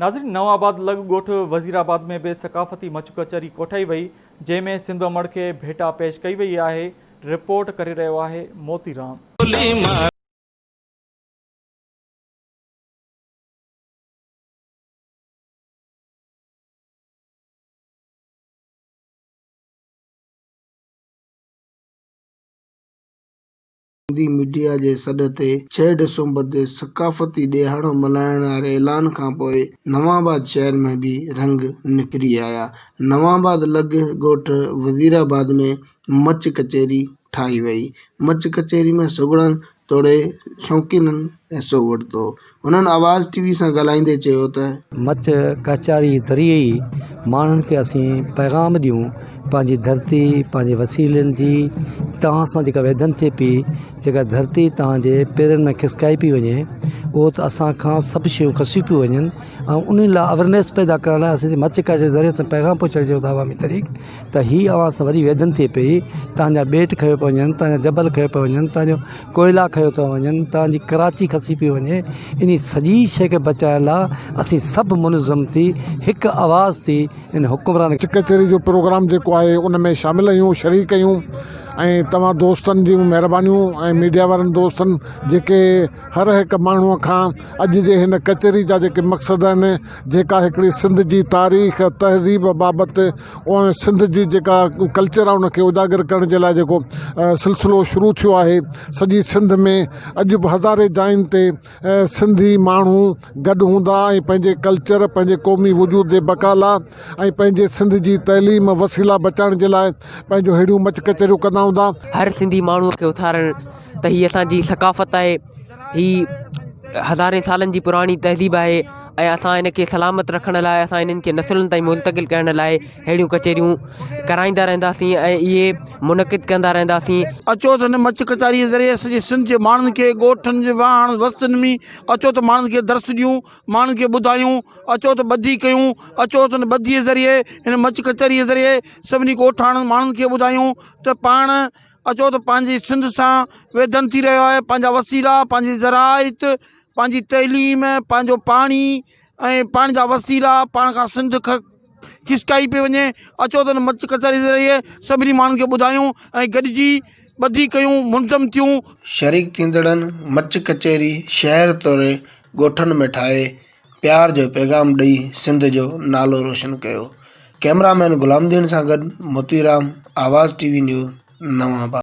ناظرين نئون آباد لڳ ڳوٺ وزير آباد ۾ به ثقافتي مچ ڪچهري ڪوٺائي وئي جنهن ۾ سنڌ امڙ کي ڀيٽا پيش ڪئي وئي آهي رپورٽ ڪري رهيو آهي موتي رام. سنڌي ميڊيا جي سڏ تي ڇهه ڊسمبر تي ثقافتي ڏهاڙو ملهائڻ واري اعلان کانپوء نئون آباد شهر ۾ به رنگ نکري آيا. نئون آباد لڳ ڳوٺ وزير آباد ۾ مچ ڪچهري ٺاهي وئي. مچ ڪچهري ۾ سگهڙن توڙي شوقينن حصو ورتو. هنن آواز ٽي وي سان ڳالهائيندي چيو ته. مچ ڪچهري ذريعي ئي ماڻهن کي اسين پيغام ڏيون پنهنجي ڌرتي پنهنجي وسيلن جي توهان سان جيڪا ويڌن ٿئي پئي جيڪا ڌرتي توهان جي پيرن ۾ کسڪائي پئي وڃي اهو ته اسان کان سڀ شيون کسي پيون وڃن ۽ انهن لاء اويرنيس پيدا ڪرڻ لاء اسين مچ ڪچهري ذريعي اسان پيغام پهچائڻ چاهيون ٿا عوامي تحريڪ ته هي اوهان سان وڏي ويڌن ٿئي پئي توهان جا ٻيٽ کنيو پيا وڃن توهان جا جبل کنيو پيا وڃن توهان جو ڪوئلا کنيو ٿا وڃن توهان جي ڪراچي کسي پئي وڃي انهي سڄي شيء کي بچائڻ لاء اسين سڀ منظم ٿي هڪ آواز ٿي ان حڪمران ڪچهري جو پروگرام جيڪو آهي ان ۾ شامل آهيون شريڪ آهيون ۽ توهان دوستن جون مهربانيون ۽ ميڊيا وارن دوستن جيڪي هر هڪ ماڻهو کان اڄ جي هن ڪچهري جا جيڪي مقصد آهن جيڪا هڪڙي سنڌ جي تاريخ تهذيب بابت ۽ سنڌ جي جيڪا ڪلچر آهي ان کي اجاگر ڪرڻ جي لاء جيڪو سلسلو شروع ٿيو آهي سڄي سنڌ ۾ اڄ به هزارين جاين تي سنڌي ماڻهو گڏ هوندا ۽ پنهنجي ڪلچر پنهنجي قومي وجود جي بقا لاء ۽ پنهنجي سنڌ جي تعليم وسيلا بچائڻ جي لاء پنهنجو اهڙيون مچ ڪچهريون ڪندا هوندا. هر سنڌي ماڻهوء کي اٿارڻ ته هي اسان جي ثقافت آهي هي هزارين سالن جي پراڻي تهذيب آهي ۽ اسان ان کي سلامت رکڻ لاء اسان انهن کي نسلن تائين منتقل ڪرڻ لاء اهڙيون ڪچهريون ڪرائيندا رهنداسين ۽ اهي منعقد ڪندا رهنداسين. اچو ته هن مچ ڪچهريء ذريعي سڄي سنڌ جي ماڻهن کي ڳوٺن جي واهڻ وستين ۾ اچو ته ماڻهن کي درس ڏيون ماڻهن کي ٻڌايون اچو ته ٻڌي ڪيون اچو ته هن ٻڌيء ذريعي هن مچ ڪچهريء ذريعي سڀني ڳوٺاڻن ماڻهن کي ٻڌايون ته پاڻ اچو ته پنهنجي سنڌ سان ويڌن ٿي رهيو آهي پنهنجا وسيلا پنهنجي زراعت پنهنجي تعليم پنهنجو پاڻي ۽ پاڻي جا وسيلا پاڻ کان سنڌ کسڪائي پئي وڃي اچو ته مچ ڪچهري ذريعي سڀني ماڻهن کي ٻڌايون ۽ گڏجي ٻڌي ڪيون منظم ٿيون. شريڪ ٿيندڙن مچ ڪچهري شهر توڙي ڳوٺن ۾ ٺاهي پيار جو پيغام ڏئي سنڌ جو نالو روشن ڪيو. ڪئميرا مين غلام الدين سان گڏ موتي رام، آواز ٽي وي نيوز، نئون آباد.